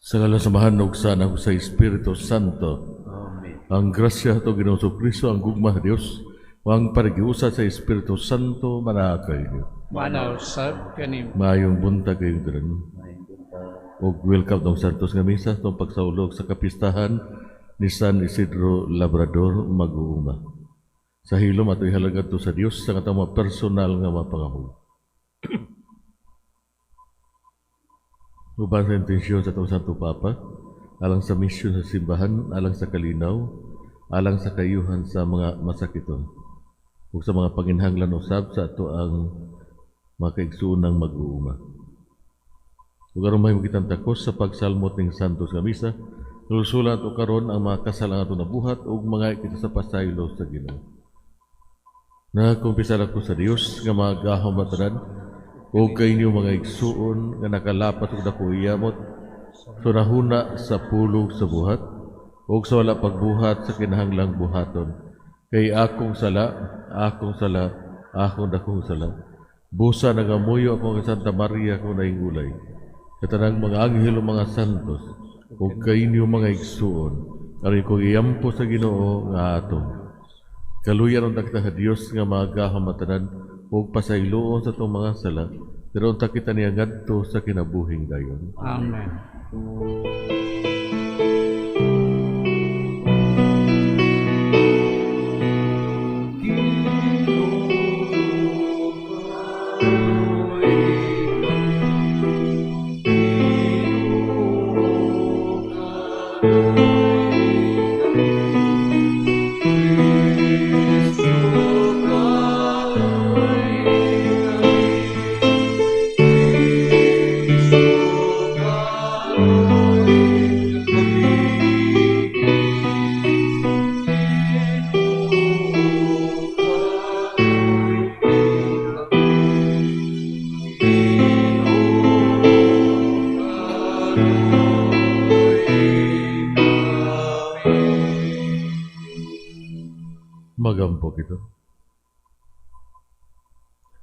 Sa ngalan sa Amahan ug sa Anak ug sa Espiritu Santo. Amen. Ang grasya sa Ginoong Kristo, ang gugma sa Dios, ug ang pakighiusa sa Espiritu Santo manaa kayo. Manaa usab kanimo. Maayong buntag kayong tanan. Ug welcome tong Santos nga misa tong pagsaulog sa kapistahan ni San Isidro Labrador mag-uuma. Sa hilom ato ihalagad to sa Dios sa atong mga personal nga mga pangamuyo. Uban sa intensyon sa atong Santo Papa, alang sa misyon sa simbahan, alang sa kalinaw, alang sa kayuhan sa mga masakiton, ug sa mga panginhanglan usab sa ato ang mga kaigsuonang mag-uuma. Ug aron mahimo kitang takos sa pagsalmot ning Santos nga Misa, nulsulan ato karon ang mga kasalang ato nabuhat ug mga kita sa pasaylo sa Ginoo. Nagkumpisal ako sa Dios nga magahom tanan ug kainyo mga igsuon nga nakalapas og dako iyamot sunahuna sa pulog sa buhat ug sa wala pagbuhat sa kinahanglang buhaton, kay akong sala, akong sala, akong dakong sala. Busa nagamuyo ako kay Santa Maria kung naingulay, katanang mga anghel ug mga santos, ug kainyo mga igsuon, aron ko iyampo sa Ginoo nga atong. Kaluyan unta kita sa Dios nga magahom tanan ug pasayloon sa atong mga sala, pero unta kita niya ngadto sa kinabuhing dayon. Amen. Magampo kita.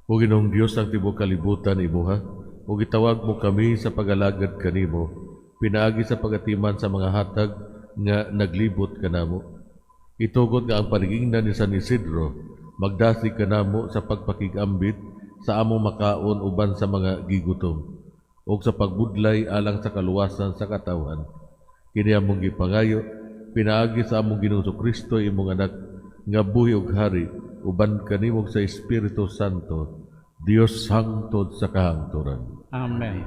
O Ginoong Dios, ang tibuok kalibutan imuha, ug gitawag mo kami sa pag-alagad kanimo, pinaagi sa pagatiman sa mga hatag nga naglibot kanamo. Itugot nga ang panigingnan ni San Isidro, magdasig kanamo sa pagpakigambit sa among makaon uban sa mga gigutom, ug sa pagbudlay alang sa kaluwasan sa katawhan. Kini among gipangayo, pinaagi sa among Ginoong Kristo imong anak, nga buhi ug hari uban kanimo sa Espiritu Santo, Dios hangtod sa kahangturan. Amen.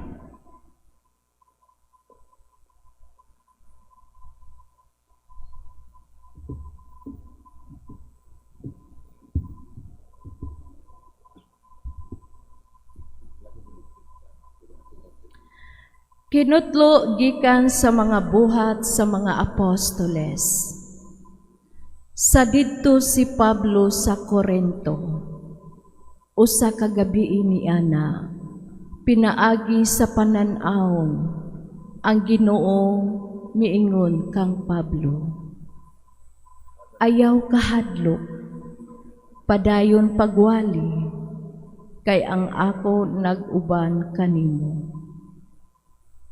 Kinutlo gikan sa mga buhat sa mga apostoles. Sa didto si Pablo sa Korinto, usa ka gabii niana, pinaagi sa panan-awon, ang Ginoo miingon kang Pablo. Ayaw kahadlok, padayon pagwali, kay ang ako nag-uban kanimo.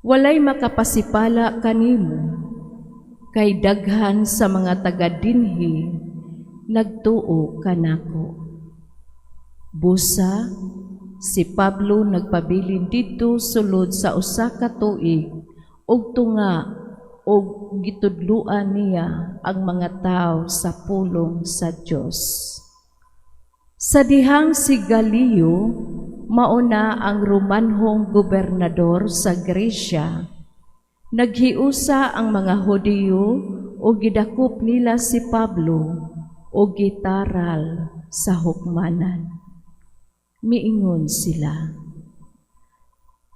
Walay makapasipala kanimo, kay daghan sa mga taga-dinhi nagtuo kanako. Busa, si Pablo nagpabilin didto sulod sa usa ka tuig ug tunga ug gitudloan niya ang mga tawo sa pulong sa Dios. Sa dihang si Galio, mauna ang Romanhong gobernador sa Gresya, naghiusa ang mga Hudiyo o gidakop nila si Pablo o gitaral sa hukmanan. Miingon sila,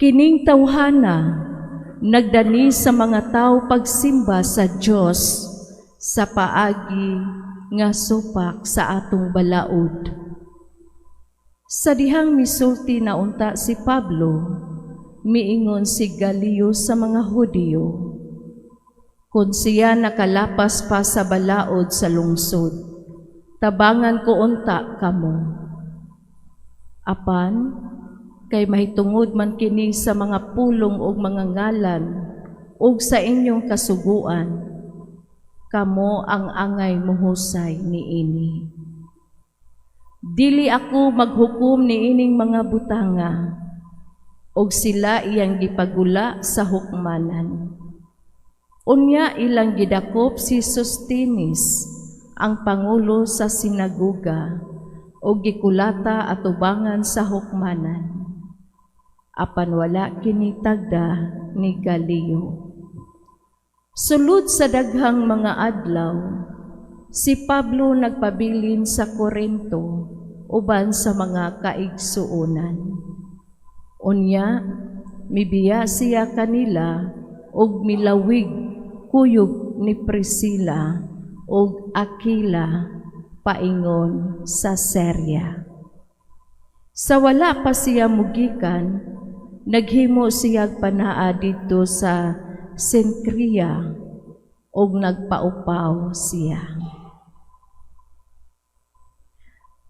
kining tawhana nagdani sa mga tao pagsimba sa Dios sa paagi nga supak sa atong balaod. Sa dihang misulti na unta si Pablo, miingon si Galio sa mga Hudiyo, kung siya nakalapas pa sa balaod sa lungsod, tabangan ko unta kamo. Apan, kay mahitungod man kini sa mga pulong og mga ngalan ug sa inyong kasuguan, kamo ang angay mohusay niini. Dili ako maghukom niining mga butanga, og sila iyang gipagula sa hukmanan. Unya ilang gidakop si Sostenes, ang pangulo sa sinagoga, og gikulata atubangan sa hukmanan. Apan wala kini tagda ni Galio. Sulod sa daghang mga adlaw, si Pablo nagpabilin sa Korinto uban sa mga kaigsuonan. Unya, mibiya siya kanila og milawig kuyog ni Priscilla og Aquila paingon sa Syria. Sa wala pa siya mugikan, naghimo siyag panaa didto sa Senkrea og nagpaupaw siya.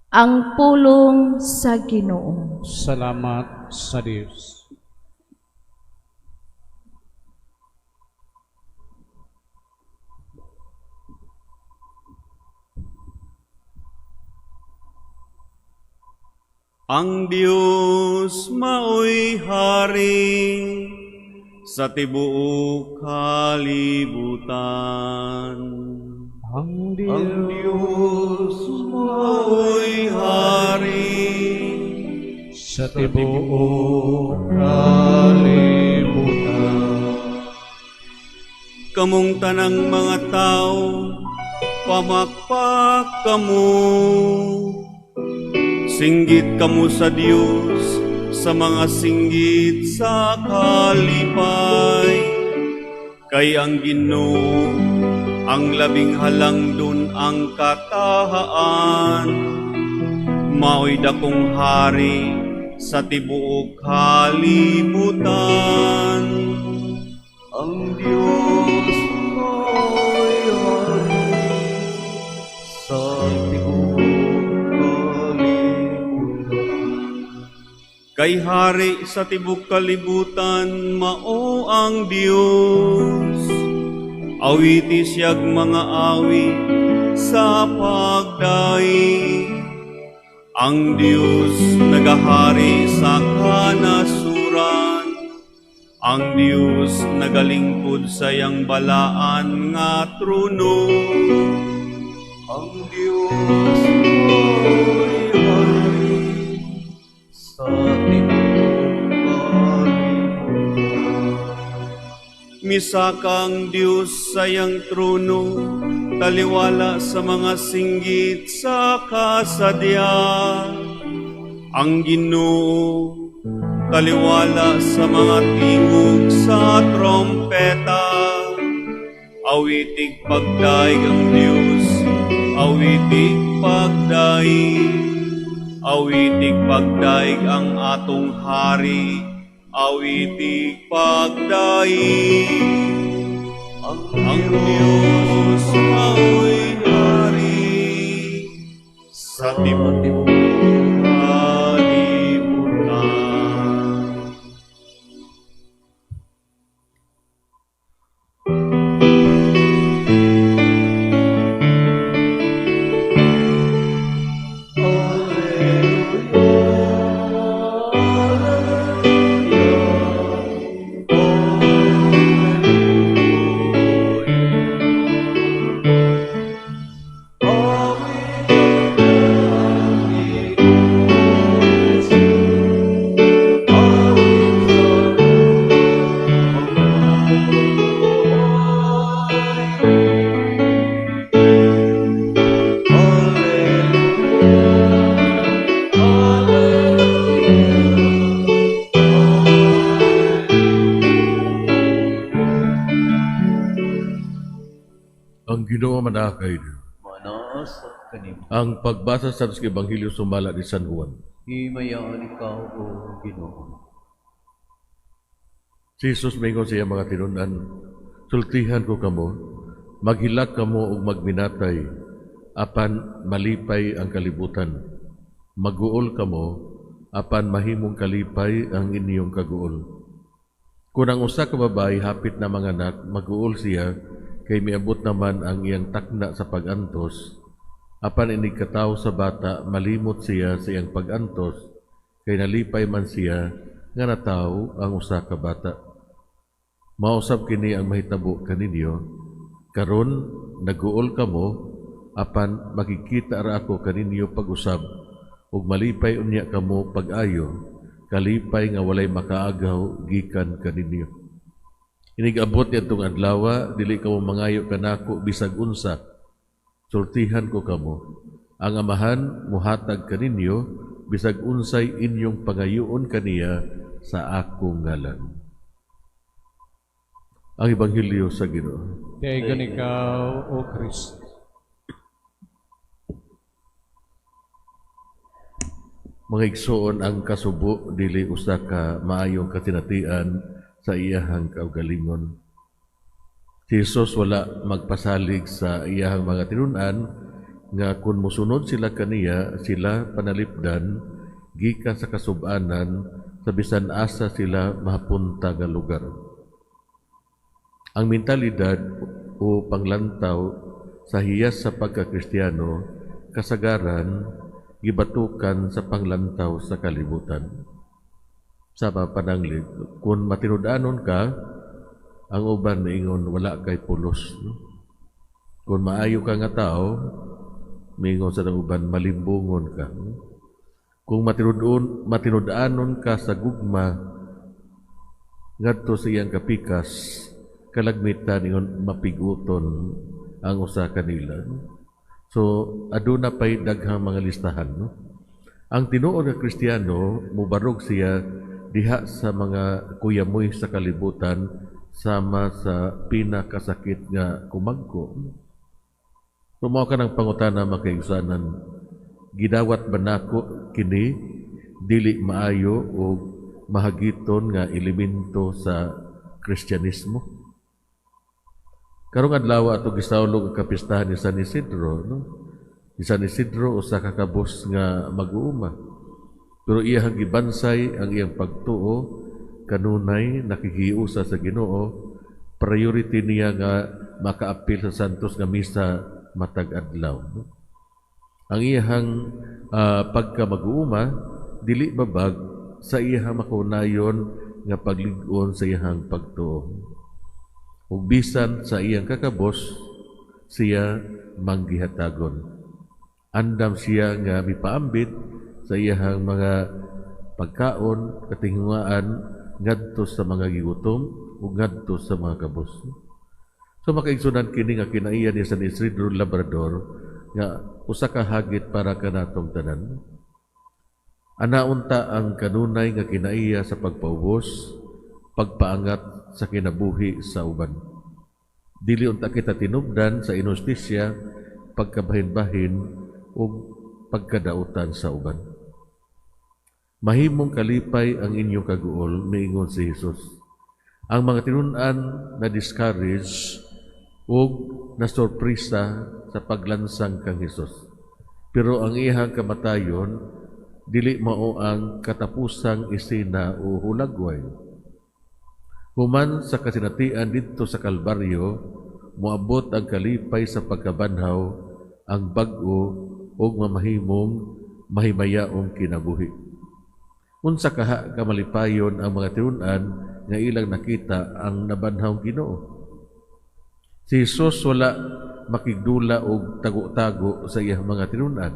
Ang pulong sa Ginoo. Salamat sa Dios. Ang Dios maoy hari sa tibuok kalibutan. Ang Ang Dios Dios maoy hari sa tibuok kalibutan. Kamong tanang mga tao, pamakpak kamo. Singgit kamo sa Dios sa mga singgit sa kalipay. Kay ang Ginoo ang labing halangdon ang katahaan. Maoy dakong hari sa tibuok kalibutan. Ang Diyos ay hari sa tibuok kalibutan. Kay hari sa tibuok kalibutan, mao ang Dios. Awiti siyag mga awi sa pagdaig. Ang Dios nagahari sa kanasuran. Ang Dios nagalingkod sa iyang balaan nga trono. Ang Diyos ay hari sa tibuok kalibutan. Misaka ang Dios sa iyang trono, taliwala sa mga singgit sa kasadya. Ang Ginoo, taliwala sa mga tingog sa trompeta. Awitig pagdaig ang Dios, awitig pagdaig. Awitig pagdaig ang atong hari, awitig pagdaig. Ang Diyos mao'y hari sa tibuok kalibutan. Ang Ginoo manakay niyo. Manasa kanimo. Ang pagbasa sa Ebanghelyo sumala ni San Juan. Himayaan ikaw, O Ginoo. Si Jesus mingon sa iyang mga tinun-an, sultihan ko kamo, maghilak kamo ug magminatay, apan malipay ang kalibutan. Maguol kamo, apan mahimong kalipay ang inyong kaguol. Kung ang usa ka babae hapit na manganak, maguol siya kay miabot naman ang iyang takna sa pag-antos. Apan inig katawo sa bata, malimot siya sa iyang pag-antos, kay nalipay man siya nga natawo ang usa ka bata. Mausab kini ang mahitabo kaninyo, karon naguol kamo, apan makikita ra ako kaninyo pag-usab, ug malipay unya kamo pag-ayo, kalipay nga walay makaagaw gikan kaninyo. Inig-abot niadtong adlaw, dili kamo mangayo kanako bisag unsa. Sultihan ko kamo, ang Amahan muhatag kaninyo bisag unsay inyong pangayoon kaniya sa akong ngalan. Ang Ebanghelyo sa Ginoo. Daygon ikaw, O Kristo. Mga igsoon, ang kasubo dili usa ka maayong kasinatian sa iyahang kaugalingon. Si Jesus wala magpasalig sa iyahang mga tinun-an nga kung mosunod sila kaniya, sila panalipdan gikan sa kasub-anan sa bisan asa sila mahapunta nga lugar. Ang mentalidad o panglantaw sa hiyas sa pagkakristiyano kasagaran gibatukan sa panglantaw sa kalibutan. Sa pananglit, kung matinud-anon ka, ang uban miingon wala kay pulos. No? Kung maayo ka nga tao, miingon sa uban malimbungon ka. No? Kung matinud-anon ka sa gugma ngadto sa iyang kapikas, kalagmitan ingon mapiguton ang usa kanila. So aduna pay daghang mga listahan, no? Ang tinuod nga Kristiyano mubarog siya diha sa mga kuyamoy sa kalibutan sama sa pinakasakit nga kumagko. Tumaw ka ng pangutana, makaigsanan, gidawat ba nako kini dili maayo o mahagiton nga elemento sa Kristyanismo? Karong adlaw ato gisawlog ang kapistahan ni San Isidro, no? Ni San Isidro usa ka kabos nga mag-uuma. Pero iyang gibansay ang iyang pagtuo, kanunay nakikiusa sa Ginoo, priority niya nga makaapil sa Santos nga misa matag adlaw, no? Ang iyang pagka mag-uuma dili babag sa iyang makunayon nga paglig-on sa iyang pagtuo. Ug bisan sa iyang kakabos, siya manggihatagon. Andam siya nga mipaambit sa iyang mga pagkaon, katinguhaan, ngadto sa mga gigutom ug ngadto sa mga kabos. So makaigsunan kini nga kinaiya ni San Isidro Labrador nga usa ka hagit para kanatong tanan. Anaunta ang kanunay nga kinaiya sa pagpaubos, pagpaangat sa kinabuhi sa uban. Dili unta kita tinubdan sa inustisya, pagkabahin-bahin ug pagkadautan sa uban. Mahimong kalipay ang inyong kaguol, miingon si Jesus. Ang mga tinun-an na discourage ug nasurpresa sa paglansang kang Hesus. Pero ang iyang kamatayon dili mao ang katapusang isena o hulagway. Human sa kasinatian didto sa Kalbaryo, moabot ang kalipay sa pagkabanhaw, ang bag-o ug mamahimong mahimayaong kinabuhi. Unsa kaha kamalipayon ang mga tinun-an nga ilang nakita ang nabanhaw Ginoo. Si Jesus wala makigdula og tago-tago sa iyang mga tinun-an.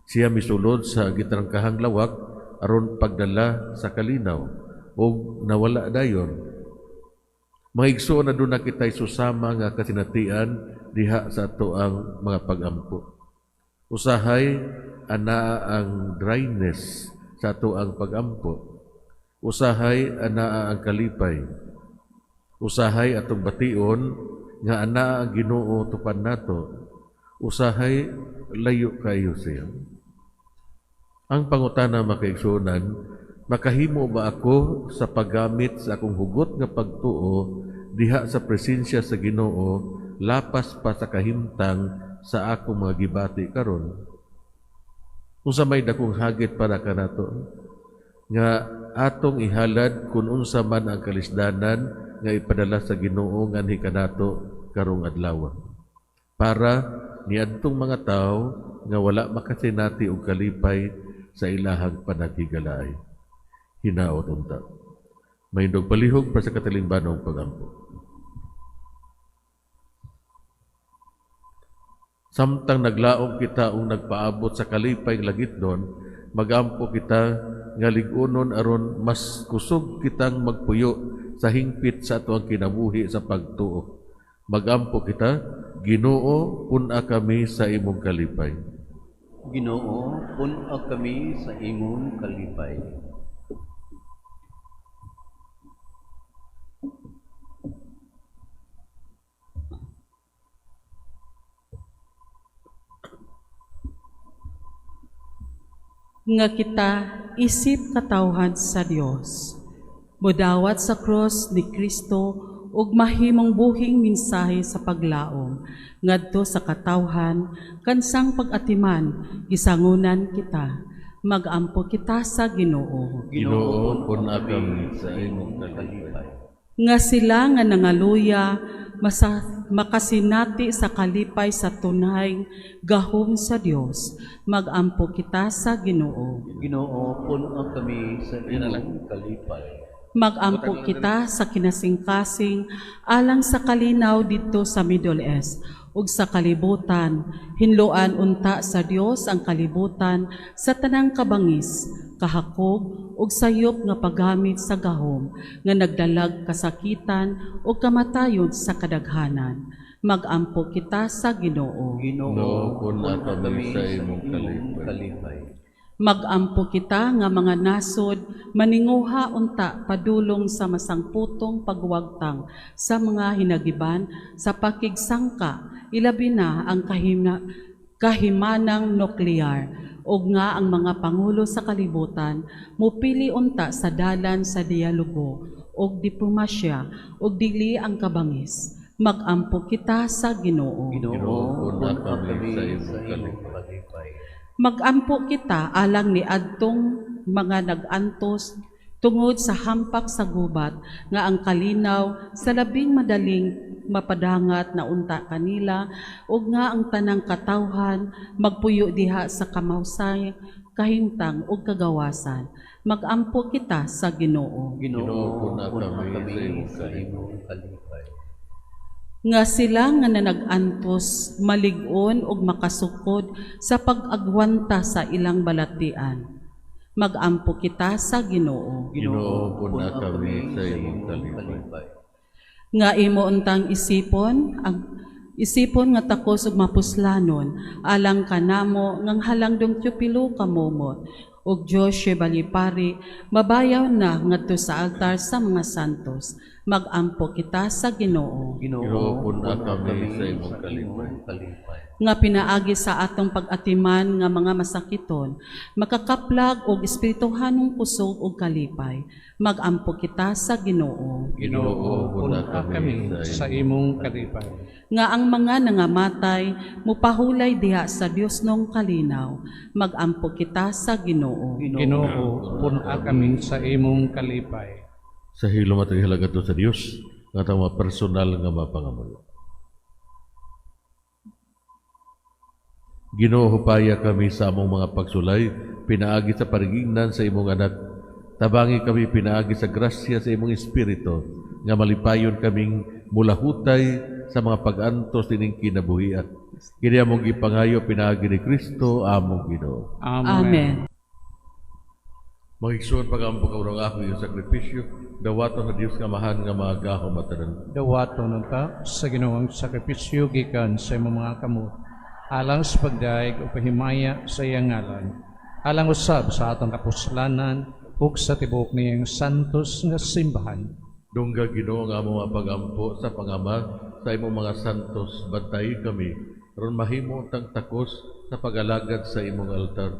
Siya misulod sa gitrangkahang lawak aron pagdala sa kalinaw og nawala dayon. Mga igsoon, aduna kita'y susama nga kasinatian diha sa ato ang mga pagampo. Usahay anaa ang dryness sa ato ang pagampo. Usahay anaa ang kalipay. Usahay atong bation nga anaa ang Ginoo tupan nato. Usahay layo kayo siya. Ang pangutana, makaigsuonan, makahimo ba ako sa paggamit sa akong hugot nga pagtuo diha sa presensya sa Ginoo lapas pa sa kahimtang sa akong mga gibati karon? Unsa may dakong hagit para kanato nga atong ihalad kun unsa man ang kalisdanan nga ipadala sa Ginoo nganhi kanato karong adlaw. Para niadtong mga tawo nga wala makasinati og kalipay sa ilahang panaghigalaay. Hinaot unta. Mahindog palihog para sa katilingbanong pagampo. Samtang naglaom kita ug nagpaabot sa kalipay langitnon, magampo kita nga lig-unon aron mas kusog kitang magpuyo sa hingpit sa atoang kinabuhi sa pagtuo. Magampo kita, Ginoo, pun-a kami sa imong kalipay. Ginoo, pun-a kami sa imong kalipay. Nga kita isip katawhan sa Dios. Modawat sa krus ni Kristo ug mahimong buhing mensahe sa paglaom ngadto sa katawhan kansang pag-atiman gisangunan kita. Magampo kita sa Ginoo. Ginoo, pun-a kami sa imong kalipay. Nga sila nga nangaluya makasinati sa kalipay sa tunay gahom sa Dios. Magampo kita sa Ginoo. Ginoo, pun-a kami sa imong kalipay. Magampo kita sa kinasingkasing alang sa kalinaw didto sa Middle East ug sa kalibutan. Hinloan unta sa Dios ang kalibutan sa tanang kabangis, kahakog ug sayop nga paggamit sa gahom nga nagdalag kasakitan ug kamatayon sa kadaghanan. Magampo kita sa Ginoo. Ginoo, pun-a kami sa imong kalipay. Magampo kita nga mga nasod maninguha unta padulong sa masangputong pagwagtang sa mga hinagiban sa pakigsangka, ilabi na ang kahimanang nuklear, ug nga ang mga pangulo sa kalibutan mupili unta sa dalan sa dialogo ug diplomasya ug dili ang kabangis. Magampo kita sa Ginoo. Ginoo, pun-a kami sa imong kalipay. Magampo kita alang ni adtong mga nag-antos tungod sa hampak sa gubat nga ang kalinaw sa labing madaling mapadangat na unta kanila ug nga ang tanang katawhan magpuyo diha sa kamawsay, kahimtang ug kagawasan. Magampo kita sa Ginoo. Ginoo, pun-a kami sa imong kalipay. Nga sila nga nanag-antos malig-on ug makasukod sa pag-agwanta sa ilang balatian. Magampo kita sa Ginoo. Ginoo, pun-a kami sa imong kalipay. Nga imo untang isipon ang isipon nga takos ug mapuslanon alang kanamo ngang halangdong Teopilo kamomot ug Dios Balipari mabayaw na ngadto sa altar sa mga santos. Magampo kita sa Ginoo. Ginoo, pun-a kami sa imong kalipay. Nga pinaagi sa atong pag-atiman nga mga masakiton, makakaplag og espirituhanong kusog ug kalipay. Magampo kita sa Ginoo. Ginoo, pun-a kami sa imong kalipay. Nga ang mga nangamatay mupahulay diha sa Dios nong kalinaw. Magampo kita sa Ginoo. Ginoo, pun-a kami sa imong kalipay. Sa hilom at halaga to sa Dios nga atong mga personal nga mapangamuyo. Ginoo, hupaya kami sa among mga pagsulay, pinaagi sa parigingnan sa imong anak. Tabangi kami pinaagi sa grasya sa imong espiritu, nga malipayon kaming mulahutay sa mga pag-antos nining kinabuhian. Kini among gipangayo pinaagi ni Kristo among Ginoo. Amen. Magigsuon pagampo kaurong ako yung sakripisyo, dawaton sa Dios nga Amahan nga maagahom matanan. Dawaton unta sa Ginoong sakripisyo gikan sa imong mga kamot, alang sa pagdaig o pahimaya sa iyang ngalan, alang usab sa atong kapuslanan ug sa tibuok niyang santos nga simbahan. Dungga Ginoo nga among mapagampo sa pangama sa imong mga santos, bantayi kami aron mahimo tang takos sa pag-alagad sa imong altar.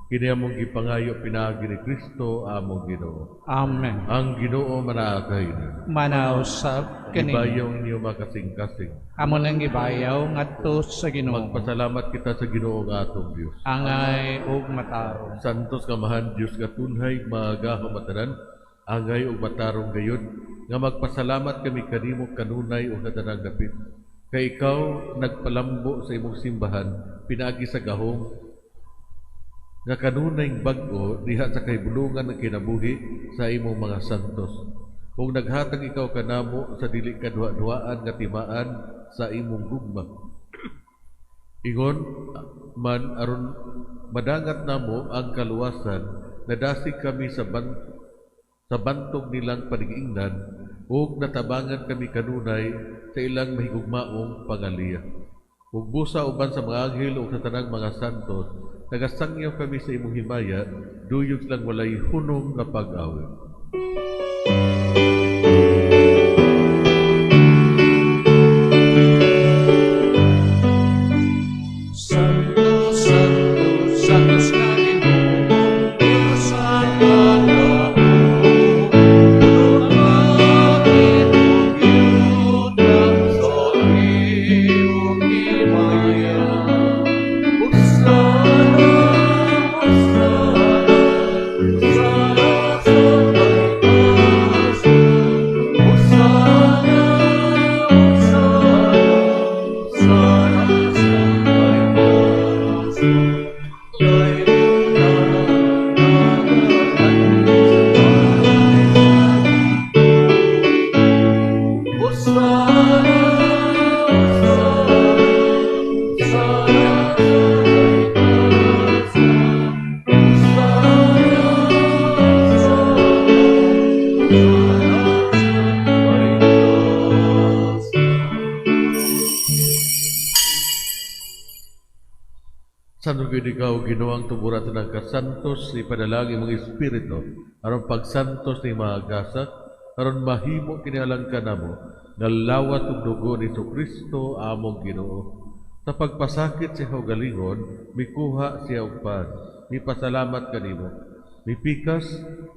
Kini among gipangayo pinaagi ni Kristo among Ginoo. Amen. Ang Ginoo manaa kaninyo. Manaw sab kaninyo. Gibayaw ninyo makasing-kasing. Amo lang gibayaw ngadto sa Ginoo. Magpasalamat kita sa Ginoo nga atong Dios. Angay ug matarong. Santos nga Amahan Dios nga tunhay maagahom matanan, Angay ug matarong gayud nga magpasalamat kami kanimo kanunay ug sa tanang dapit. Kay ikaw nagpalambo sa imong simbahan pinaagi sa gahom nga kanunay bag-o diha sa kahibulungan ng kinabuhi sa imong mga santos. Ug naghatag ikaw kanamo sa dili kaduha-duhaan nga timaan sa imong gugma. Ingon man aron madangat namo ang kaluwasan, nadasig kami sa bantog nilang panigiingnan ug natabangan kami kanunay sa ilang mahigugmaong pangaliya. Ug busa uban sa mga anghel ug sa tanang mga santos, nagasangyaw kami sa imong himaya, duyog silang walay hunong nga pag-awit. Santo, Santo, Santos nga Ginoo, Dios sa kagahom. Puno ang langit ug yuta sa imong himaya. Hosana, Hosana, Hosana sa pagkaasan. Hosana, Hosana, Hosana sa pagkaasan. Hosana, Hosana, Hosana sa pagkaasan. Hosana, Hosana, Hosana sa pagkaasan. Santo gyud ikaw Ginoo ang tuburan ng kasantos, ipadalagi imong espiritu aron pagsantos ni mga gasa, aron mahimo kini alang kanamo nga lawat ug dugo ni Kristo among Ginoo. Sa pagpasakit sa kaugalingon, mikuha siya og pan, mipasalamat kanimo, mipikas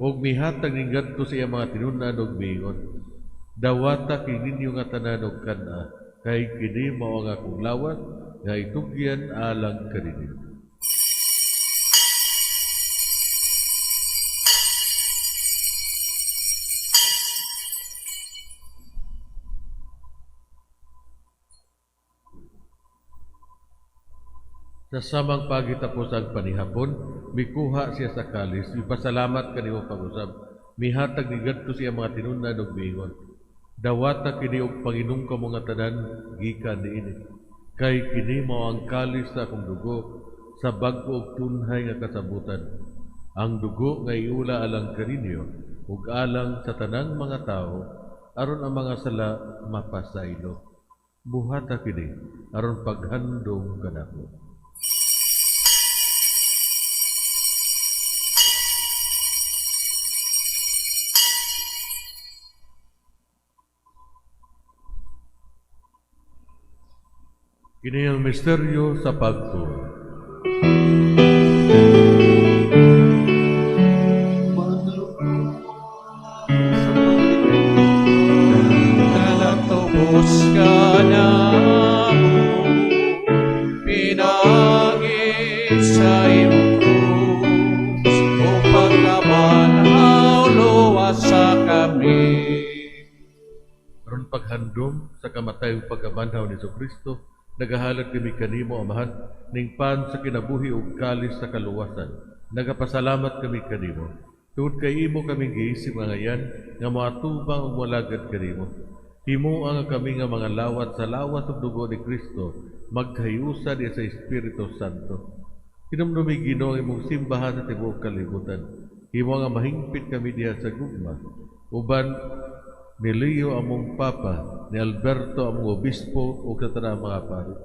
ug mihatag ning ngadto sa iyang mga tinun-an ug miingon, dawata kini ninyo nga tanan og kan-a, kay kini mao ang akong lawas nga itugyan alang kaninyo. Sa samang pagitapos ang panihapon, mikuha siya sa kalis, mipasalamat kanimo pag-usab, mihatag ni ngadto siya mga tinun-an ug miingon, dawata kini og panginom kamo nga tanan gikan niini, kay kini mao ang kalis sa akong dugo sa bag-o ug tunhay nga kasabutan, ang dugo nga iula alang kaninyo ug alang sa tanang mga tawo aron ang mga sala mapasaylo. Buhata kini aron paghandom kanako. Kini ang misteryo sa pagtuo. Nagtubos ka namo, pinaagi sa imong krus, upang nabanhaw luwas sa kami. Aron paghandom sa kamatay ug pagkabanhaw ni Kristo, nagahalad kami kanimo, Amahan, ning pan sa kinabuhi ug kalis sa kaluwasan. Nagapasalamat kami kanimo tungod kay imo kaming giisip nga ngayan nga moatubang ug molagad kanimo. Himoa nga kami nga mga lawat sa lawas ug dugo ni Kristo magkahiusa diha sa Espiritu Santo. Hinumdumi Ginoo ang imong simbahan sa tibuok kalibutan. Himoa nga mahingpit kami diha sa gugma. Uban ni Leo among Papa, ni Alberto among Obispo ug sa tanang mga pari.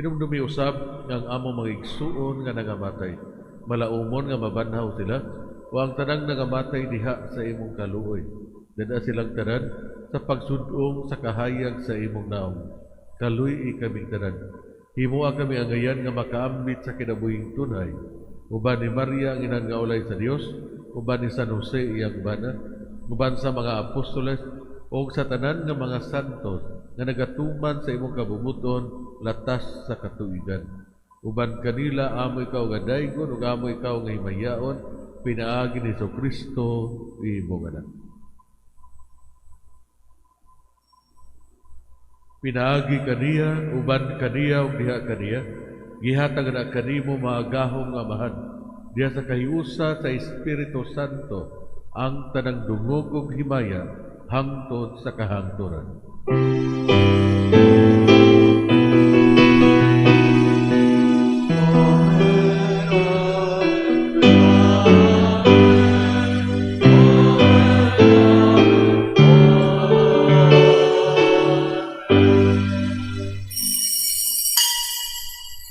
Hinumdumi usab nga ang among mga igsuon nga nangamatay, malaumon nga mabanhaw sila, o ang tanang nangamatay diha sa imong kaluoy. Dada silang tanan sa pagsudong sa kahayag sa imong naong. Kaluy-i kaming tanan. Himoa kami angayan nga makaambit sa kinabuhing tunay. Uban ni Maria ang inang nga ulay sa Dios, uban ni San Jose iyang bana, uban sa mga apostoles o sa tanan nga mga santos nga nagatuman sa imong kabumuton latas sa katuigan. Uban kanila amo ikaw nga daygon ug amo ikaw nga himayaon Pinaagi ni Kristo imong Anak. Pinaagi kaniya, uban kaniya ug diha kaniya, gihatag na kanimo maagahom nga Amahan, diha sa kahiusa sa Espiritu Santo, ang tanang dungog ug himaya hangtod sa kahangturan.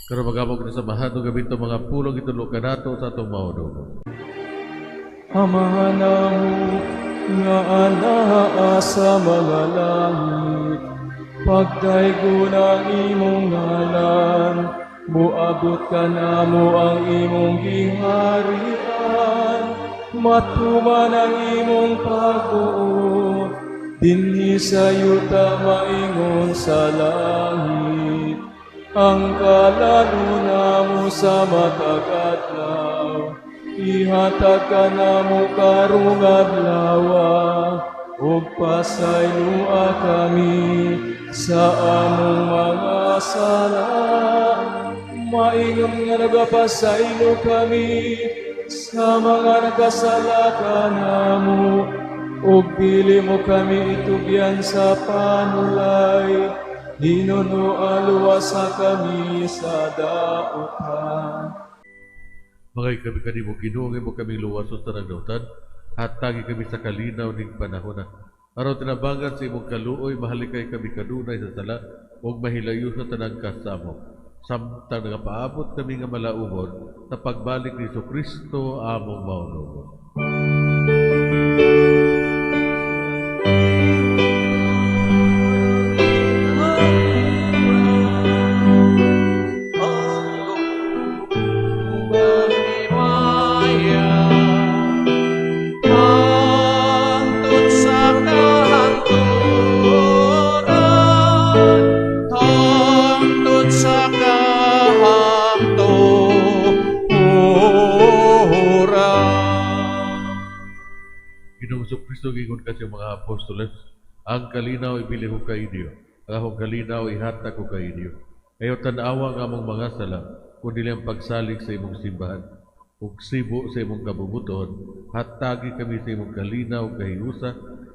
Karon magamog na sa mahadong gabi itong mga pulong itulo kanato sa atong maudong. Amahan namo nga anaa sa mga langit, pagdaygon ang imong ngalan, moabot kanamo ang imong giharian, matuman ang imong pagbuot, dinhi sa yuta maingon sa langit. Ang kalaluna namo sa matag adlaw, ihatag kanamo karong adlaw, ug pasayloa kami sa among mga sala, maingon nga nagapasaylo kami sa mga nagkasala kanamo, ug dili mo kami itugyan sa panulay, hinuno luwasa kami sa dautan. Mga kami kanimo Ginoo, mo kami luwas sa tanang dautan, hatagi kami sa kalinaw ning panahona. Aron tinabangan sa imong kaluoy, mahalikay kami kanunay sa sala ug mahilayo sa tanang kasamok. Samtang nagapaabot kami nga malaumon sa pagbalik ni Kristo among maunungon. Giingon kasi mga apostoles, ang kalinaw ibili ko kay inyo, ang akong kalinaw ihatag ko kay inyo. Kayo tan-awa ang among mga sala, kundi ang pagsalig sa imong simbahan, ug sibo sa imong kabubuton, hatagi kami sa imong kalinaw kahiusa,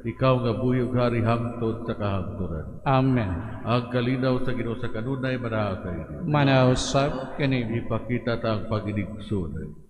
ikaw nga buhi ug hari hangtod sa kahangturan. Amen. Ang kalinaw sa Ginoo sa kanunay manaha kay inyo. Manaw sab kanimo. Ipakita ta ang pag-inigsunay.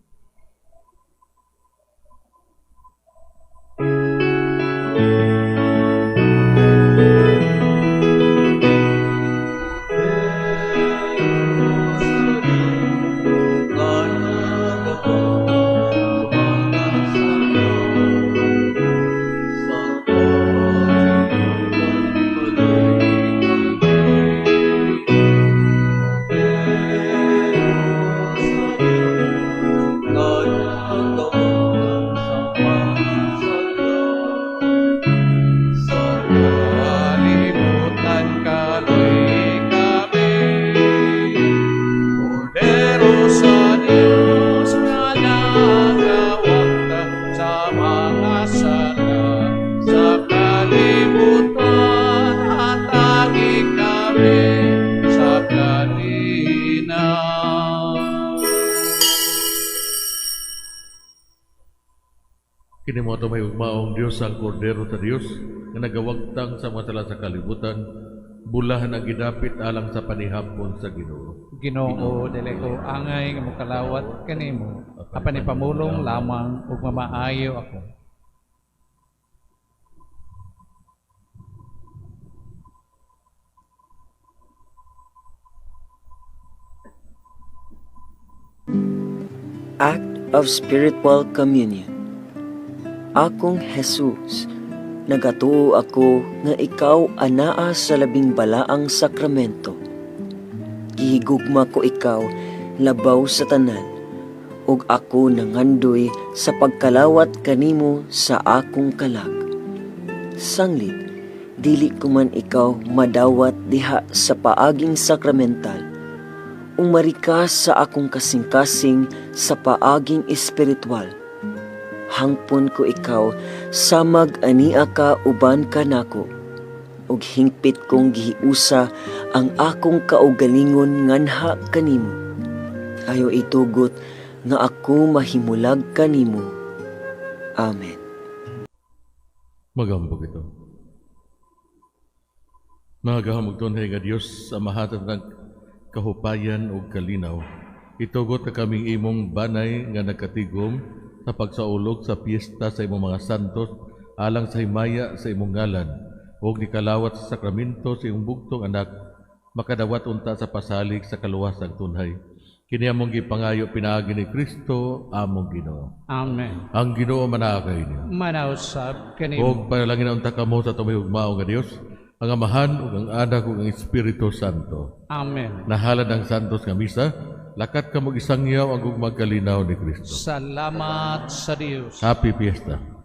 Kini mo ito may ugmaong Diyos ang Kordero sa Diyos nga nagawagtang sa mga sala sa kalibutan, bulahan ang gidapit alang sa panihampon sa Ginoo. Ginoo, dili ko angay nga mokalawat kanimo, apan ipamulong lamang ug mamaayo ako. Act of Spiritual Communion. Akong Jesus, nagatuo ako nga ikaw anaa sa labing balaang sakramento. Gihigugma ko ikaw labaw sa tanan, ug ako nangandoy sa pagkalawat kanimo sa akong kalag. Sanglit, dili ko man ikaw madawat diha sa paaging sakramental, ug marika sa akong kasing-kasing sa paaging espiritual. Hangpon ko ikaw samag ania ka uban kanako ug hingpit kong gihiusa ang akong kaugalingon nganha kanimo. Ayaw itugot nga ako mahimulag kanimo. Amen. Magampo kita. Makagagahom ug tunhay nga Dios, Amahan sa tanang kahupayan ug kalinaw, itugot na kaming imong banay nga nagkatigom sa pagsaulog sa piyesta sa imong mga santos alang sa himaya sa imong ngalan ug nikalawat sa sakramento sa imong bugtong anak, makadawat unta sa pasalig sa kaluwasang tunhay. Kini among gipangayo pinaagi ni Kristo among Ginoo. Amen. Ang Ginoo manaa kaninyo. Manaa usab kanimo. Og panalangin unta kamo sa atong mahigugmaong nga Dios, ang Amahan ug ang Anak ug ang Espiritu Santo. Amen. Nahalad ang santos nga misa, lakat kamo, isangyaw ang gugmag kalinaw ni Kristo. Salamat sa Dios. Happy Fiesta.